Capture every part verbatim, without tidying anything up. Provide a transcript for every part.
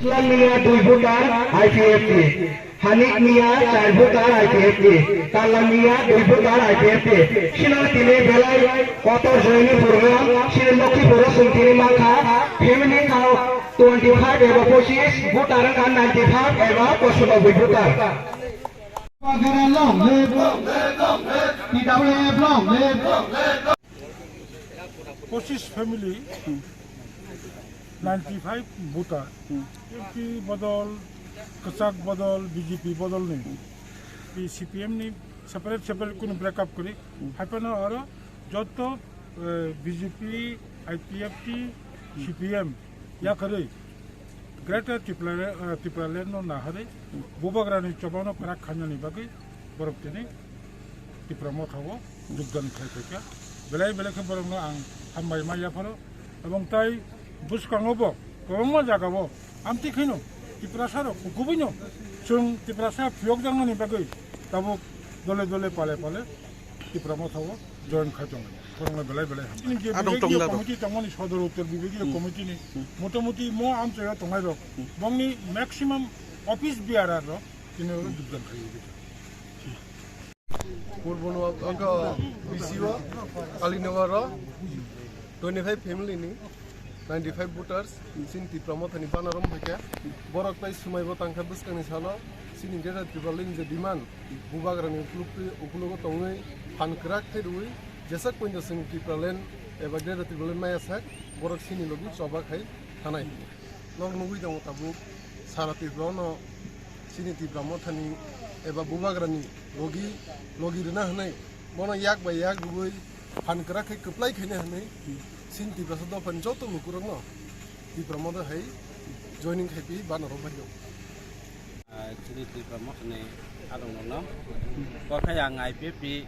Islam Mia dui voter I P F T, Hanik Mia char voter I P F T, Kallam Mia dui voter I P F T. Sino tini belai kotor joini purno, sino Lokhipur sung tini mangkha, family kau twenty five eba pochis, voter kha ninety five eba pochis voter. Long live, T W F long live. Pochis family, ninety five voter, M P bodol, kwchak bodol, B J P bodol ni, P C P M ni separate separate kunu break up kori, hai phano aro joto, eh, B J P, I P F T, C P M, yakarwi Greater Tripura, eh, Tipraland no naharwi bubagrani chobano kwrak khainani bagwi borok tini Tipra Motha o jogdan khai phaikha. Belai belai khe borokno ang hambai ma yapharo. Ebong tai bwskango bo kwbangma jaga o amtwi kheno Tiprasa rok kubui no chwng Tiprasa phiyokjaknani bagwi tabuk dole dole pale pale Tipra Motha o join khai tongo. Khoroknwi belai belai hambai. Chini je Adong Vibhagiya tongda to. Committee tongmani, Sodor Uttor Vibhagiya Hmm. Committee ni Hmm. motamuti mo amchaio tongnai rok Hmm. bongni maximum office bearer rok tini oro jogdan khai. Purbo no, oko B C o, Kalinagar o, twenty five family ni, ninety five voters, chini Tipra Motha ni banner o phaikha. Borok tai swmai bo tangkha bwskang ni salo, chini Greater Tipraland ni je demand, bubagra ni ukuluk twi, ukulogo tongwi, phan kwrak khe rwui, jeswk poito chwng Tipraland eba Greater Tipraland maya sak, borok chini logi choba khai thanai. Nok nugui tongo tabuk sara Tripura no chini Tipra Motha ni eba bubagra ni logi, logi rwna hwnwi bono yak bai yak rwui phan kwrak khai kwplai khaina hwnwi chini Tiprasa dopha ni joto lukurok no Tipra Motha hai joining khai pi banner rok bai. Ah, chini Tipra Motha ni adong rok no bo khai ang I P F T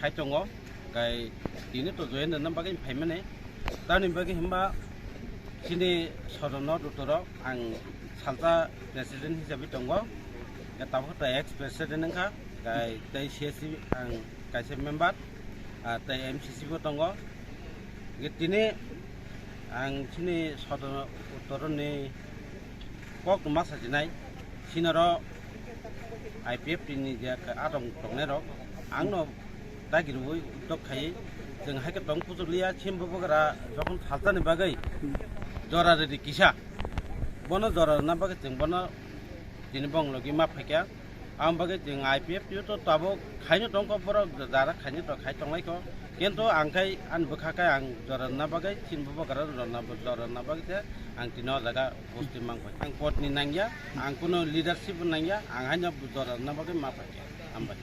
khai tongo, kai tini to join rwna bagwi phaimani. Tamni bagwi hwnba chini Sodor North Uttor o ang salsa president hisabe tongo. Tabuk ta ex president wngkha, kai tei C S C ang kaisa member, ah, tei M C C bo tongo. Tini ang chini Sodor Uttor ni kok ma sajinai, sinaro I P F T ni je adong tongnai rok, ang no dagi rwui utok khai, chwng hai khe tong kuchuk liya, chini bubagra jokhon salsa ni bagwi jora rwdi kisa, bono jora rwna bagwi chwng bono tini bong logi ma phaikha. Ang bagwi chwng I P F T o to tabuk khaino tongkho, borok jara khaino to khai tonglaikho, kintu ang khai ani bwkha khai ang jora rwna bagwi chini bubagra rwna, jora rwna bagwi se ang tini o jaga posti mangkha. Ang pod ni nangya, ang kuno leadership nangya, ang haino jora rwna bagwi ma phaikha. Hambai.